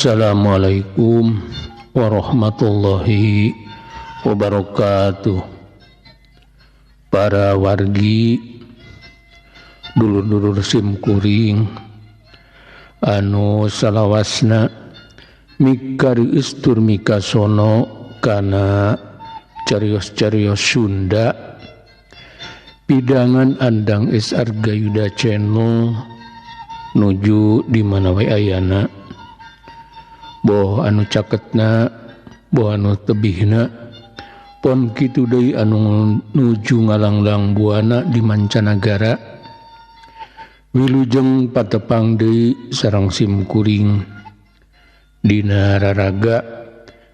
Assalamualaikum warahmatullahi wabarakatuh. Para wargi, dulur-dulur simkuring anu salawasna mikari istur mikasono kana carios-carios Sunda pidangan Andang S Argayuda Channel nuju di mana we ayana, boh anu caketna, boh anu tebihna, pon kitu deui anu nuju ngalanglang buana di mancanagara. Wilujeng patepang deui sareng simkuring dina raraga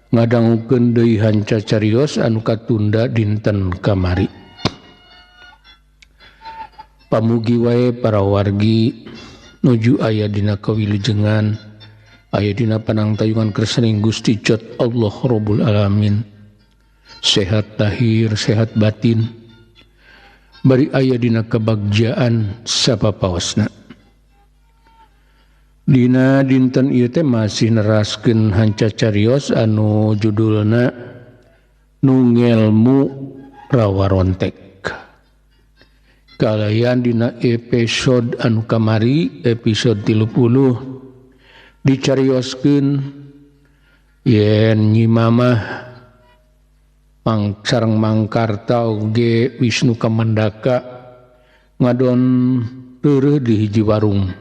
ngadangukeun deui hanca carios anu katunda dinten kamari. Pamugi wae para wargi nuju aya dina kawilujengan, aya dina panangtayungan kersaning Gusti Jot Allah Rabbul Alamin, sehat lahir sehat batin, bari aya dina kebagjaan sapapaosna. Dina dinten ieu teh masih neraskeun hanca carios anu judulna Nu Ngelmu Rawarontek. Kalayan dina episode anu kamari, episode 30, dicarioskeun yen Nyi Mamah sareng Mangkarta oge Wisnu Kamandaka ngadon teureun di hiji warung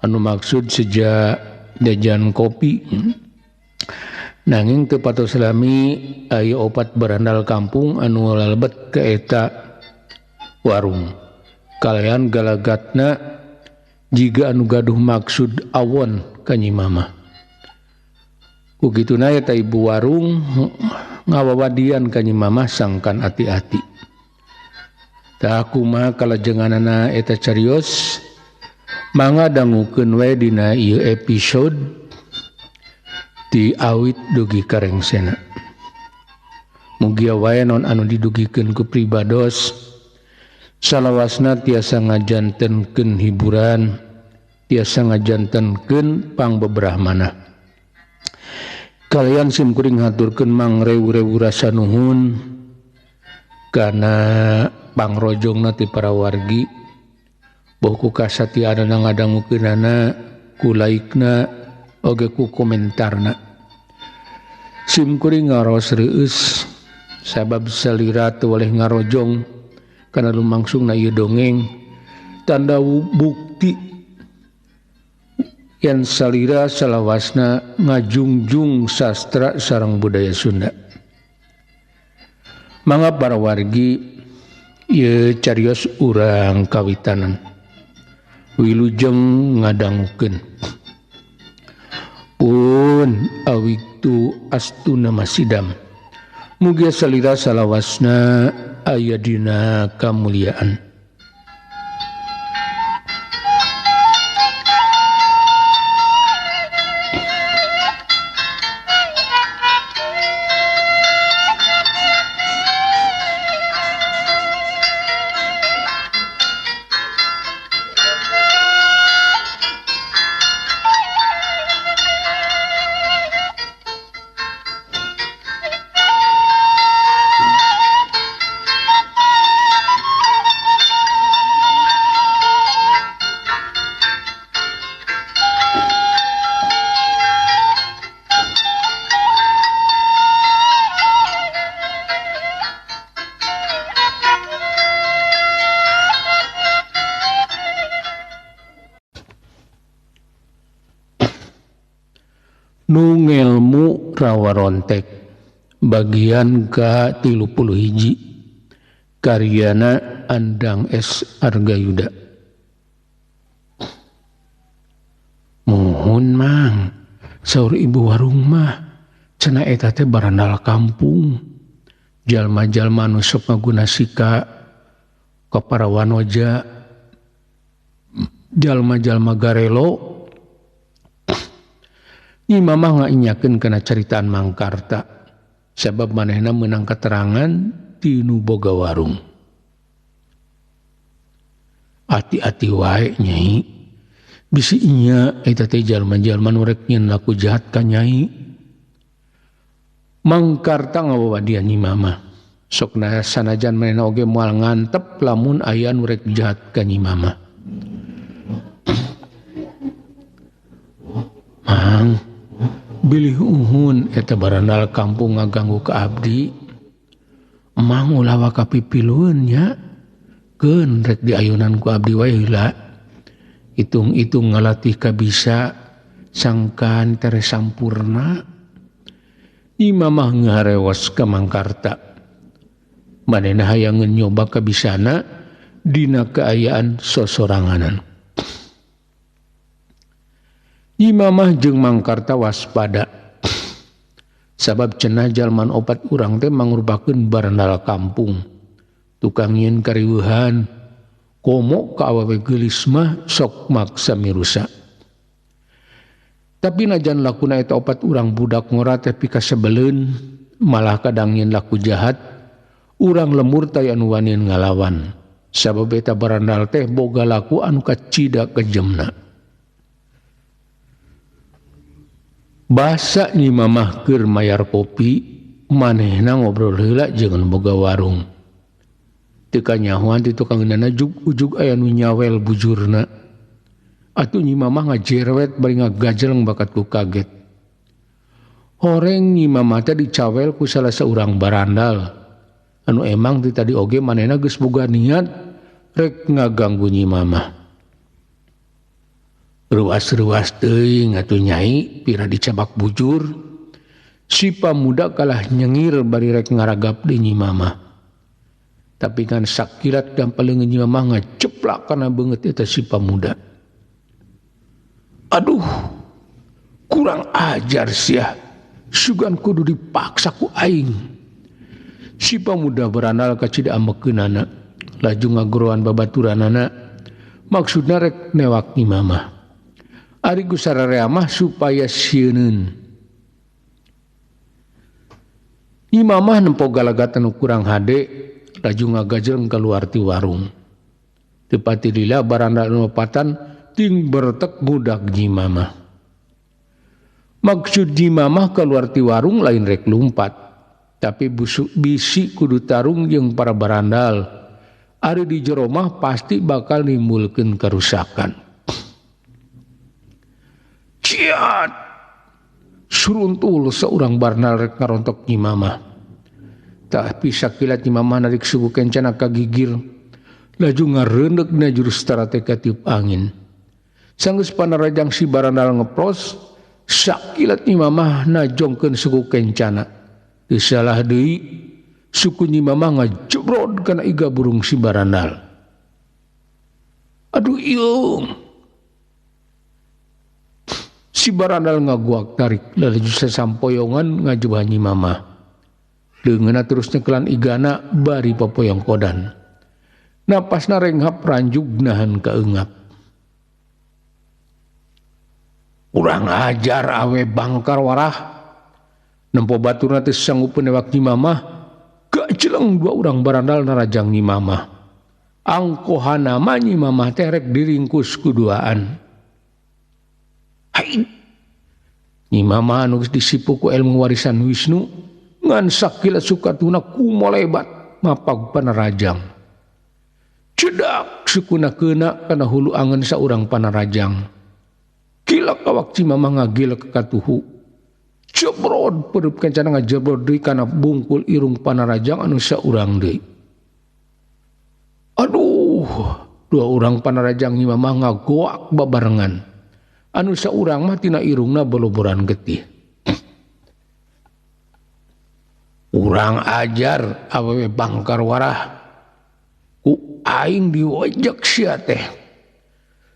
anu maksud seja jajan kopi. Nanging teu patos lami aya opat barandal kampung anu lalebet ka eta warung. Kalayan galagatna jiga anu gaduh maksud awon ka Nyi Mamah. Ku kituna eta ibu warung ngawawadian ka Nyi Mamah sangkan ati-ati. Tah kumaha kalajenganana eta carios, mangga dangukeun we dina ieu episode ti awit dugi ka rengsena. Mugia wae non anu didugikeun ku pribados salawasna tiasa ngajantenkeun hiburan, tiasa ngajantenkeun pangbeberah manah. Kalian simkuring haturkeun mangrewu-rewu rasa nuhun kana pangrojongna ti para wargi, boh ku kasatiaanana ngadangukeunana, ku like-na, oge ku komentarna. Simkuring ngaros reueus sabab salira teu waleh ngarojong kana lumangsungna ieu dongeng, tanda bukti yen salira salawasna ngajungjung sastra sareng budaya Sunda. Mangga para wargi ieu carios urang kawitanan, wilujeng ngadangukeun. Pun awiktu astuna masidam, mugia salira salawasna aya dina kamuliaan. Nu Ngelmu Rawarontek bagian ka-31, karyana Andang S Argayuda. Muhun mang, saur ibu warung mah cenah eta teh barandal kampung, jalma-jalma nu sok ngaguna sika ka para wanoja, jalma-jalma garelo. Nyi Mamah ngainyakeun kana caritaan Mangkarta sabab manehna meunang keterangan ti nu boga warung. Ati-ati wae Nyai, Bisi inya eta teh jalma-jalma nu rek nyeun laku jahat ka Nyai. Mangkarta ngawawadian Nyi Mamah. Sokna sanajan manehna oge moal ngantep lamun aya nu rek jahat ka Nyi Mamah. Mang, bilih uhun eta barandal kampung ngaganggu ka abdi. Mang ulah waka pipilueun nya. Keun rek diayunan ku abdi wae heula. Hitung-hitung ngalatih kabisa sangkan tere sampurna. Nyi Mamah ngaharewos ka Mangkarta. Manehna hayangeun nyoba kabisana dina kaayaan sosoranganan. Nyi Mamah jeung Mangkarta waspada. Sabab cenah jalman opat urang teh mangrupakeun barandal kampung. Tukang nyieun kariweuhan, komo ka awewe geulis mah sok maksa mirusa. Tapi najan lakuna eta opat urang budak ngora teh pikasebeleun, malah kadang nyieun laku jahat, urang lemur teh anu wanian ngalawan. Sabab eta barandal teh boga laku anu kacida kejemna. Basa Nyi Mamah keur mayar kopi, manehna ngobrol heula jeung nu boga warung. Teu kanyahoan ti tukang ngeunana ujug-ujug aya nu nyawel bujurna. Atuh Nyi Mamah ngajerewet bari ngagajeleng bakat ku kaget. Horeng Nyi Mamah teh dicawel ku salah saurang barandal. Anu emang ti tadi oge manehna geus boga niat rek ngaganggu Nyi Mamah. Ruas-ruas teuing atuh Nyai pira dicabak bujur. Si pamuda kalah nyengir bari rek ngaragap deui Nyi Mamah. Tapi kan sakilat gampal leungeun Nyi Mamah ngaceplak kana beungeut eta si pamuda. Aduh, kurang ajar sia. Sugan kudu dipaksa ku aing. Si pamuda berandal kacida amekeunana, laju ngagoroan babaturanana. Maksudna rek newak Nyi Mamah. Ari ku sararea mah supaya sieuneun. Nyi Mamah nempo galagatan nu kurang hade, laju ngagajleng keluar ti warung. Teu pati lila barandal nu opatan ting bertek budak Nyi Mamah. Maksud Nyi Mamah keluar ti warung lain rek lumpat, tapi busuk bisi kudu tarung jeung para barandal. Ari di jero mah pasti bakal nimbulkeun kerusakan. Ciat! Suruntul seorang barandal rek ngarontok Nyi Mamah. Tapi sakilat Nyi Mamah narik suku kencana kagigir, laju ngareundek dina jurus stratega tiup angin. Sanggeus panarajang si barandal ngeplos, sakilat Nyi Mamah najongkeun suku kencana. Teu salah deui, suku Nyi Mamah ngajebrod kana iga burung si barandal. Aduh iung. Si barandal ngaguak tarik laju sasampoyongan ngajebah Nyi Mamah. Leungeunna terus nyekelan igana bari popoyong kodan. Napasna renghap ranjug nahan kaeungap. Kurang ajar awe bangkar warah. Nempo baturna teh sanggup newak Nyi Mamah, gajeleng dua urang barandal narajang Nyi Mamah. Angkohana mah Nyi Mamah teh rek diringkus kuduaan. Hai. Nyi Mamah anu geus disipu ku ilmu warisan Wisnu ngan sakilat sukatuna kumolebat mapag panarajang. Cedak sukuna keuna kana hulu angen saurang panarajang. Gilak awak Nyi Mamah ngagilek katuhu. Jebrod perup kencana ngajebrod deui kana bungkul irung panarajang anu saurang deui. Aduh, dua urang panarajang Nyi Mamah ngagoak babarengan. Anu saurang mah tina irungna boloboran getih. Urang ajar awewe bangkar warah. Ku aing diwejek sia teh.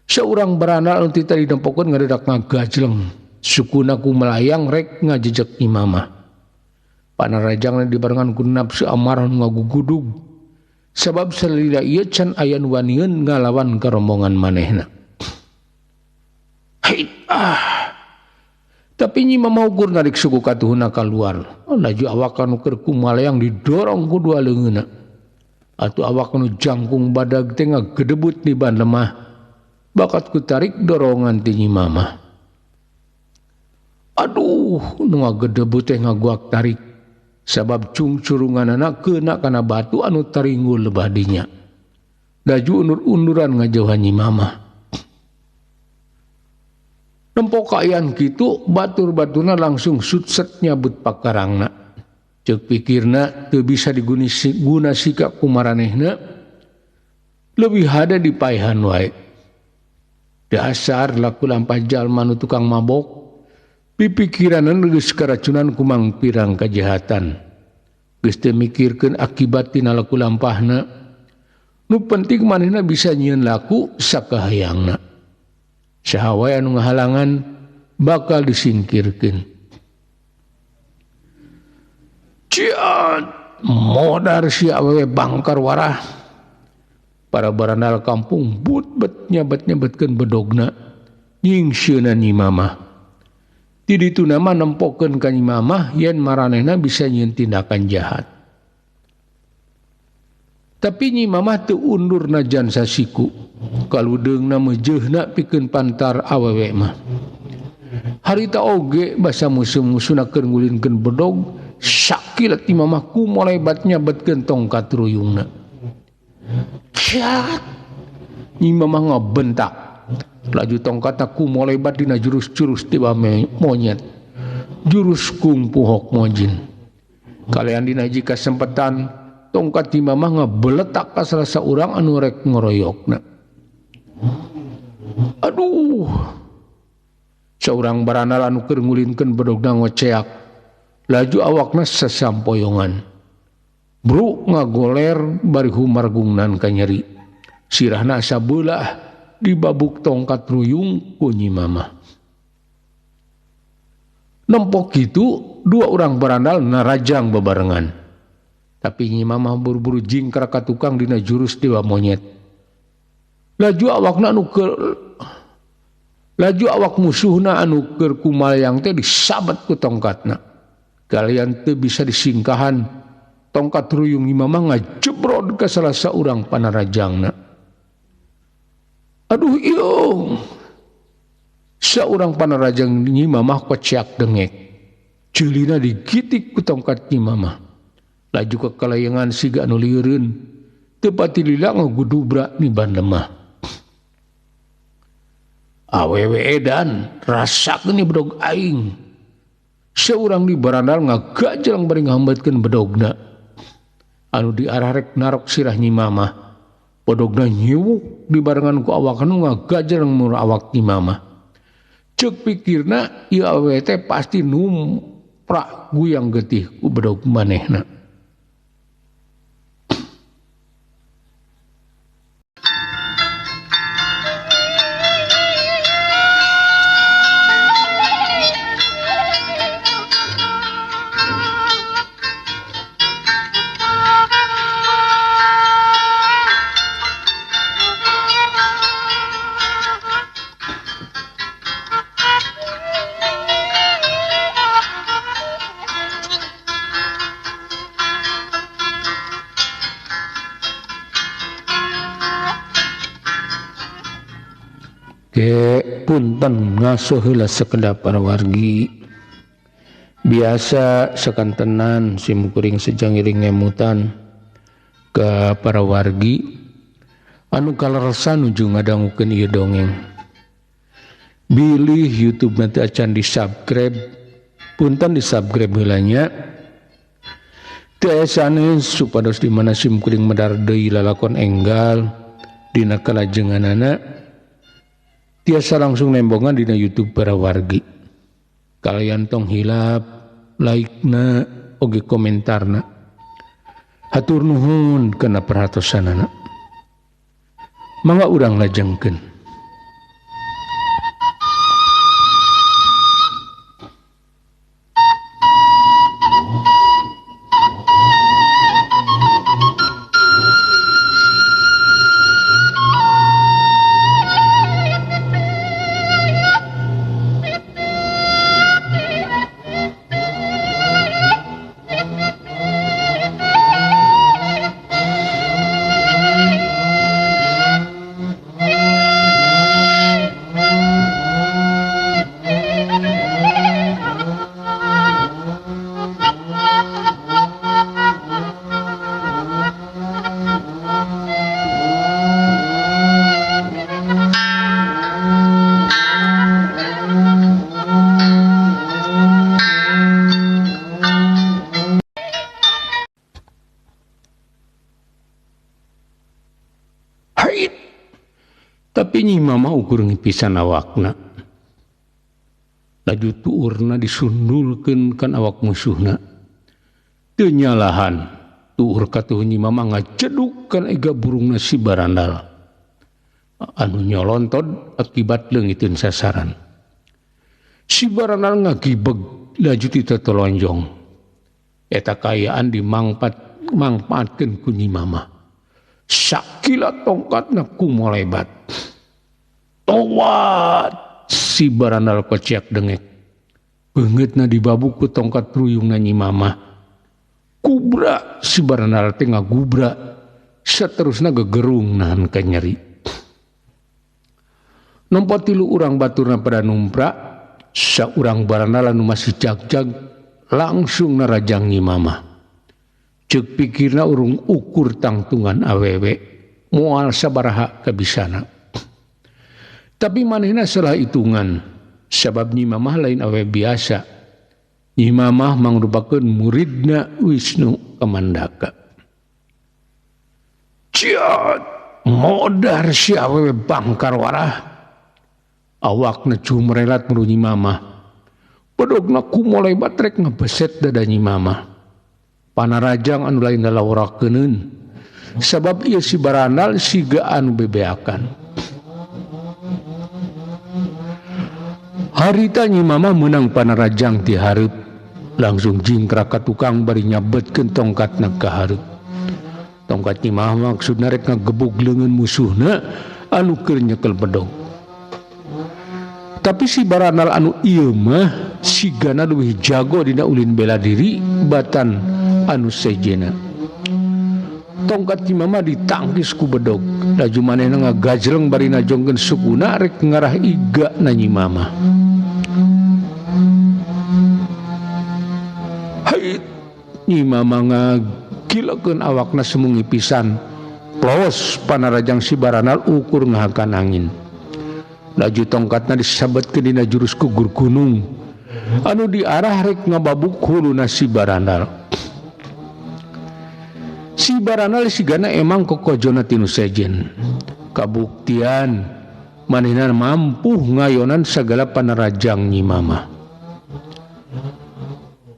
Saurang barandal anu ti tadi nempokeun ngadedak ngagajleng. Sukuna ku melayang rek ngajejek Nyi Mamah. Panarajangna dibarengan ku nafsu amarah nu ngagugudug. Sabab salila ieu can aya nu wanieun ngalawan karombongan manehna. Hei, ah. Tapi Nyi Mamah ukur narik suku katuhuna kaluar. Laju awak anu keur kumalayang didorong ku dua leungeunna. Atuh awak anu jangkung badag teh ngagedebut di ban lemah. Bakat ku tarik dorongan ti Nyi Mamah. Aduh, nu ngagedebu teh ngaguak tarik. Sabab cungcurunganana keuna kana batu anu taringgul lebah dinya. Laju undur-unduran ngajauhan Nyi Mamah. Nempo kaayaan kitu batur-baturna langsung sutset nyabut pakarangna. Ceuk pikirna teu bisa diguna sikap ku maranehna, leuwih hade dipaehan wae. Dasar laku lampah jalma nu tukang mabok, pipikiranna geus karacunan ku mangpirang kajahatan. Geus teu mikirkeun akibat tina laku lampahna. Nu penting manehna bisa nyieun laku sakahayangna. Saha wae anu ngahalangan bakal disingkirkeun. Ciat modar si awewe bangkar warah. Para barandal kampung but-bet nyabet-nyabetkeun bedogna nyingseuna Nyi Mamah. Ti dituna mah nempokeun ka Nyi Mamah yen maranehna bisa nyieun tindakan jahat. Tapi Nyi Mamah teu undur najan sasiku. Kaludeungna meujeuhna pikeun pantar awewe mah. Harita oge basa musuh-musuhna keur ngulinkeun bedog, sakilat Nyi Mamah ku molebat nyabetkeun tongkat ruyungna. Ciat! Nyi Mamah ngabentak. Laju tongkatna ku molebat dina jurus-jurus tiba monyet. Jurus kungpu hok mojin. Kalian dina hiji kasempetan tongkat Nyi Mamah ngabeletak ka salah saurang anu rek ngoroyokna. Aduh. Saurang baranal anu keur ngulinkeun bedogna ngoceak. Laju awakna sasampoyongan. Bru ngagoler bari humargungnan ka nyeri. Sirahna asa beulah dibabuk tongkat ruyung ku Nyi Mamah. Nempok kitu dua urang barandal narajang bebarengan. Tapi Nyi Mamah buru-buru jingkrak ka tukang dina jurus dewa monyet. Laju awakna anu keur laju awak musuhna anu keur kumalayang teh disabet ku tongkatna. Kalian teu bisa disingkahan tongkat ruyung Nyi Mamah ngajebrod ka salah saurang panarajangna. Aduh iung. Saurang panarajang Nyi Mamah kociak dengek. Ceulina digitik ku tongkat Nyi Mamah. Laju kekalayangan siga anu lieureun. Teu pati lila ngagudubra niban lemah. Awewe edan rasakeun bedog aing. Seurang di barandal ngagajelang bari ngahambatkeun bedogna. Anu diarah rek narok sirah Nyi Mamah. Bedogna nyiwuk dibarengan ku awak anu ngagajelang mur awak Nyi Mamah. Ceuk pikirna ieu awewe teh pasti numprak guyang getih ku bedog manehna. Punten ngasuh heula sekedap para wargi. Biasa sakantenan simkuring sejang iring ngemutan ke para wargi anu kaleresan nuju ngadangukeun ieu dongeng. Bilih YouTube nanti acan di-subscribe, punten di-subscribe heula nya. Teu aya sanes supados di mana simkuring medar deui lalakon enggal dina kalajenganana tiasa langsung nembongan dina YouTube para wargi. Kalian tong hilap like-na oge komentarna. Hatur nuhun kana perhatosanana. Mangga urang lajengkeun. Tapi Nyi Mama ukur ngipisan awakna. Laju tuurna disundulkeun kan awak musuhna. Teu nyalahan tuur katuh Nyi Mama ngaceduk kan ega burungna si Barandal. Anu nyolontod akibat leungiteun sasaran. Si Barandal ngagibeg laju ti tolonjong. Eta kaayaan dimangpaatkeun ku Nyi Mama. Sakila tongkatna kumolebat. Towat si Barandal kociak dengek. Beungeutna dibabuk ku tongkat ruyungna Nyi Mama. Kubra si Barandal teh ngagubra. Saterusna gegerung nahan ka nyeri. Nempo tilu urang baturna pada numpra, saurang Barandal anu masih jag-jag langsung narajang Nyi Mama. Ceuk pikirna urung ukur tangtungan awewe, moal sabaraha kabisana. Tapi manehna salah hitungan, sabab Nyi Mamah lain awewe biasa. Nyi Mamah mangrupakeun muridna Wisnu Kamandaka. Ciat, modar si awewe bangkar warah. Awakna cumrelat meru Nyi Mamah. Bedogna kumolebat rek ngebeset dada Nyi Mamah. Panarajang anu lain lalawarakeuneun. Sabab ieu si Barandal siga anu bebeakan. Harita Nyi Mama meunang panarajang ti hareup, langsung jingkrak ka tukang bari nyabetkeun tongkatna ka hareup. Tongkat Nyi Mama maksudna rek ngagebug leungeun musuhna anu keur nyekel bedog. Tapi si Barandal anu ieu mah sigana leuwih jago dina ulin bela diri batan anu sejena. Tongkat Nyi Mama ditangkis ku bedog, laju manehna ngagajleng bari najongkeun sukuna rek ngarah iga na Nyi Mama. Hait, Nyi Mama ngagilekeun awakna semungi pisan. Plos panarajang si Barandal ukur ngahakan angin. Laju tongkatna disabetkeun dina jurus gugur gunung anu diarah rek ngababuk huluna si Barandal. Si Barandal sigana emang kokojona tinu sejen. Kabuktian manehna mampu ngayonan sagala panarajang Nyi Mama.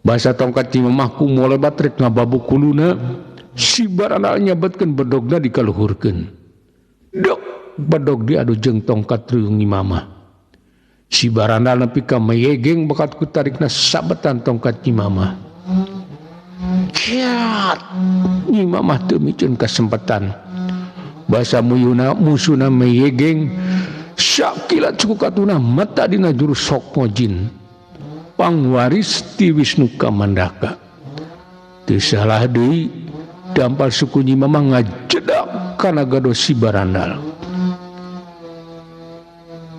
Basa tongkat Nyi Mama kumolebat rek ngababuk huluna, si Barandal nyabetkeun bedogna dikaluhurkeun. Dok, bedog diadu jeung tongkat ruyung Nyi Mama. Si Barandal nepi ka meyegeng bakat ku tarikna sabetan tongkat Nyi Mama. Kiat, Nyi Mama teu miceun kasempatan. Basa muyuna musuna meyegeng sakilat suku katuna mata dina jurus Sokmojin pangwaris ti Wisnu Kamandaka. Teu salah deui dampal suku Nyi Mama ngajedak kana gado si Barandal.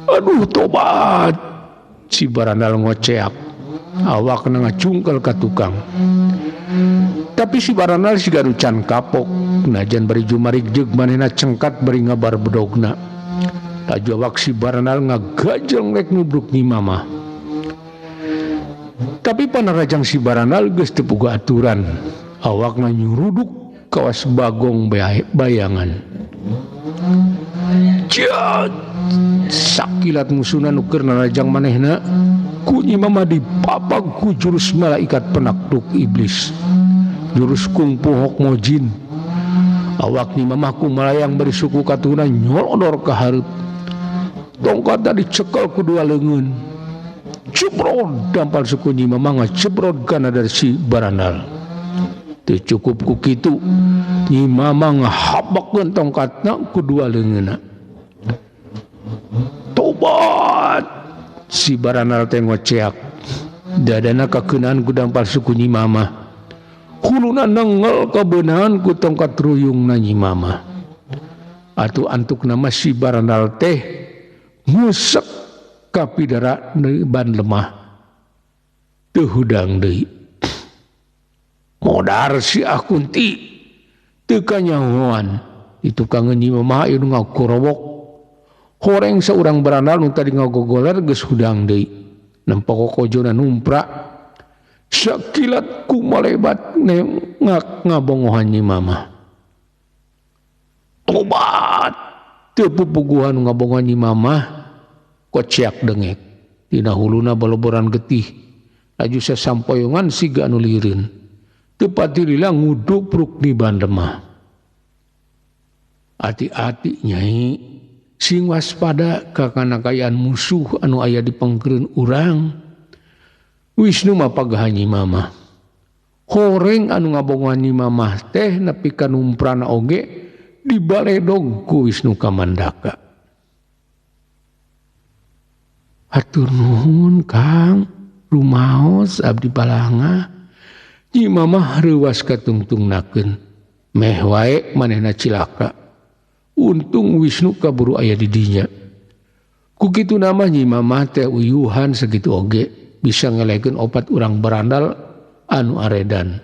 Aduh tobat, si Barandal ngoceak, awakna ngacungkel ka tukang. Tapi si Barandal siga nu can kapok, najan bari jumarik jeung manehna cengkat bari ngabar bedogna. Laju awak si Barandal ngagajeng rek nubruk Nyi Mama. Tapi panarajang si Barandal geus teu puguh aturan, awakna nyuruduk kawas bagong bayangan. Ciat, sakilat musuna nu keur narajang manehna ku Nyi Mama dipapag ku jurus malaikat penakluk iblis, jurus kungfu Hokmojin. Awak Nyi Mama ku malayang bari suku katuna nyolodor ka hareup. Tongkatna dicekel ku dua leungeun. Cebrod dampal suku Nyi Mama ngacebrod kana dari si Barandal. Teu cukup ku kitu, Nyi Mama ngahabakeun tongkatna ku dua leungeunna. Tobat, si Barandal teh ngoceak. Dadana kakeunaan ku dampal suku Nyi Mama. Huluna nengel kabeunaan ku tongkat ruyungna Nyi Mama. Atuh antukna mah si Barandal teh ngusek kapidara ban lemah. Teu hudang deui. Modar si Akunti teu kanyahoan. Itu kangen Nyi Mama ieu nu ngakorowok. Horeng saurang Barandal nu tadi ngagogoler geus hudang deui. Nempo kokojona numpra. Sakilat kumalebat ngabongohan Nyi Mama. Tobat, Teu pupuguhan ngabongan Nyi Mamah kociak dengek. Dina huluna baloboran getih. Laju sasampoyongan siga anu lireun. Teu patilila ngudupruk di bandemah. Ati-ati Nyai, sing waspada ka kanakayaan musuh anu aya di pengkereun urang. Wisnu mah pagahan Nyi Mamah. Horeng anu ngabongan Nyi Mamah teh nepi ka numprana oge dibaledog ku Wisnu Kamandaka. Hatur nuhun Kang, rumaos abdi balanga. Nyi Mamah reuwas katungtungnakeun. Meh wae manehna cilaka. Untung Wisnu kaburu aya di dinya. Ku kitu nama Nyi Mamah teh uyuhan sakitu oge bisa ngelekeun opat urang barandal anu aredan.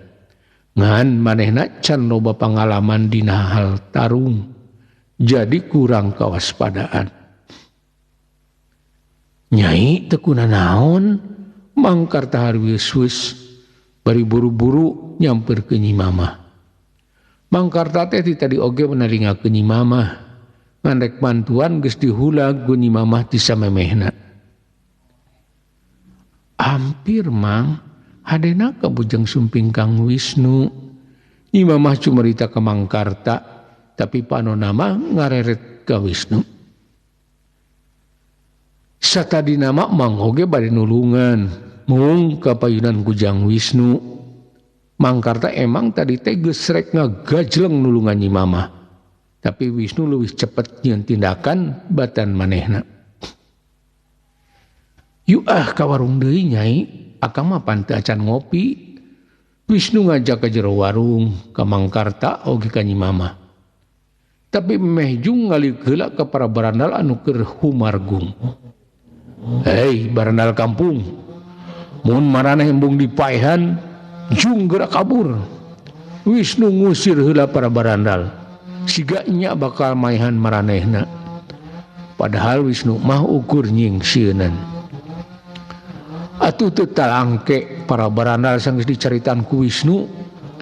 Ngan manehna can loba pangalaman dina hal tarung, jadi kurang kawaspadaan. Nyai teu kunanaon, Mangkarta harwius bari buru-buru nyamperkeun Nyi Mamah. Mangkarta teh ti tadi oge menaringakeun Nyi Mamah. Ngan rek bantuan geus dihulag ku Nyi Mamah ti samemehna. Hampir Mang, hadena ka Bujeng Sumping Kang Wisnu. Nyi Mamah cumarita ka Mangkarta, tapi panona mah ngareret ka Wisnu. Satadina mah Mang oge bade nulungan, mung kapayunan ku Jang Wisnu. Mangkarta emang tadi teh geus rek ngagajleng nulungan Nyi Mamah. Tapi Wisnu leuwih cepet nyieun tindakan batan manehna. Yuk ah ka warung deui Nyai, akang mah pan teu acan ngopi. Wisnu ngajak ka jero warung, ka Mangkarta oge ka Nyi Mamah. Tapi meh jung ngalik heula ka para barandal anu keur humargung. Hei barandal kampung, mun maraneh embung dipaehan, jung gerak kabur. Wisnu ngusir heula para barandal. Siga nya bakal maehan maranehna. Padahal Wisnu mah ukur nyingsieunan. Atuh teu talangke para barandal sanggeus dicaritaan ku Wisnu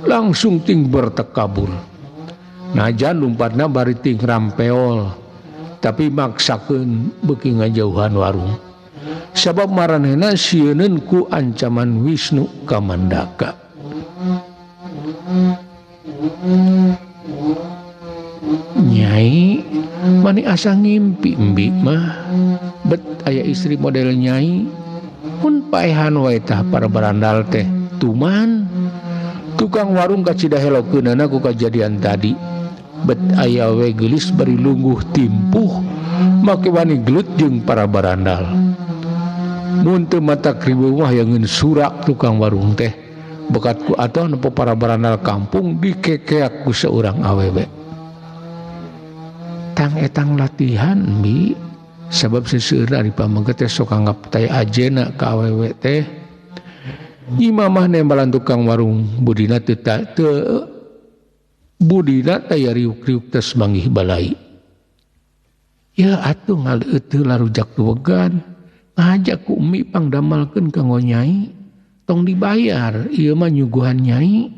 langsung ting bertekabur. Najan lumpatna bari ting rampeol, tapi maksakeun beuki ngajauhan warung. Sabab maranehna sieuneun ku ancaman Wisnu Kamandaka. Nyai mani asa ngimpi embi mah, bet aya istri model Nyai pun paehan wae tah para barandal teh. Tuman tukang warung kacida helokeunana ku kajadian tadi. Bet aya we geulis bari lungguh timpuh make wani gelut jeung para barandal. Mun teu matak riweuh mah hayang surak tukang warung teh. Bekat ku atoh nempo para barandal kampung dikekeak ku seurang awewe. Tang etang latihan bi sabab seseueurna ari pamengke teh sok anggap teh ajena ka awewe teh. Nyi Mamah nembalan tukang warung budina teu budina taya riuk-riuk tes manggih balai. Ya atuh ngaleueut heula rujak duwegan. Ngajak ku umi pangdamalkeun kanggo Nyai, tong dibayar ieu mah nyuguhan Nyai.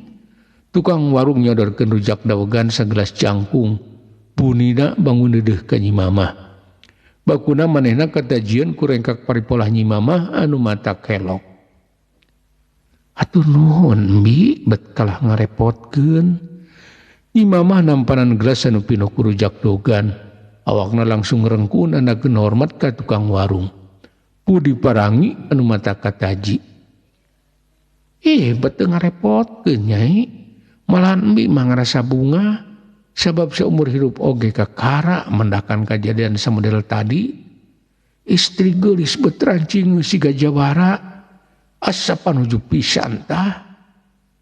Tukang warung nyodorkeun rujak dawegan sagelas jangkung. Bunina bangun deudeuh ka Nyi Mamah. Bakuna manehna katajieun ku rengkak paripolah Nyi Mamah anu mata kelok. Atur nuhun bi, bet kalah ngarepotkeun. Nyi Mamah nampanan gelas anu pinuh ku rujak dogan. Awakna langsung rengkun andakeun hormat ka tukang warung. Ku diparangi anu mata kataji. Bet teu ngarepotkeun Nyai. Malahan embi mah ngarasa bunga. Sabab seumur hirup oge kakara mendakan kejadian samodel tadi. Istri geulis betrancing siga jawara. Asa panuju pisan tah.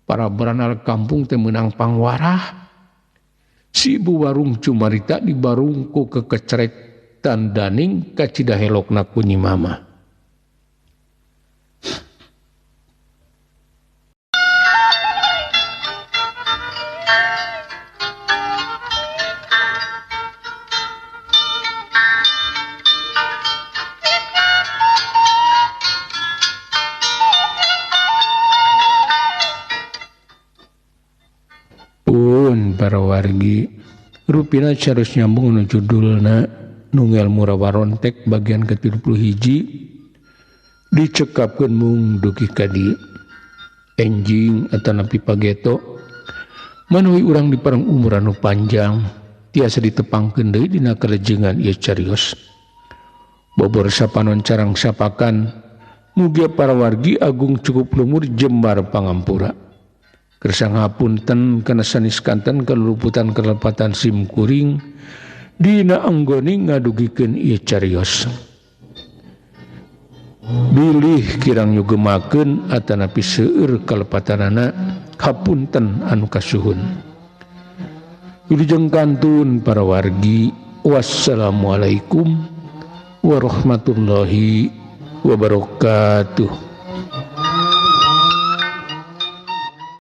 Para beranal kampung teh meunang pangwarah. Si ibu warung cumarita dibarung ku kekecerek tandaning kacida helokna ku Nyi Mamah. Pun para wargi Rupina carus nyambung nu judulna Nungel Murawarontek bagian ke-31 dicekapkeun mung dugi ka dieu. Enjing atanapi pageto manuhi urang di parang umur anu panjang tiasa ditepangkeun deui dina kalejengan ieu carios. Bobor sapanon carang sapakan mugia para wargi agung cukup lumur jembar pangampura. Kersa ngapunten kana sanes kanten kaluputan kalepatan sim kuring dina anggone ngadugikeun ieu carios. Bilih kirang nyugemakeun atanapi seueur kalepatanana hapunten anu kasuhun. Wilujeng kantun para wargi, wassalamualaikum warahmatullahi wabarakatuh.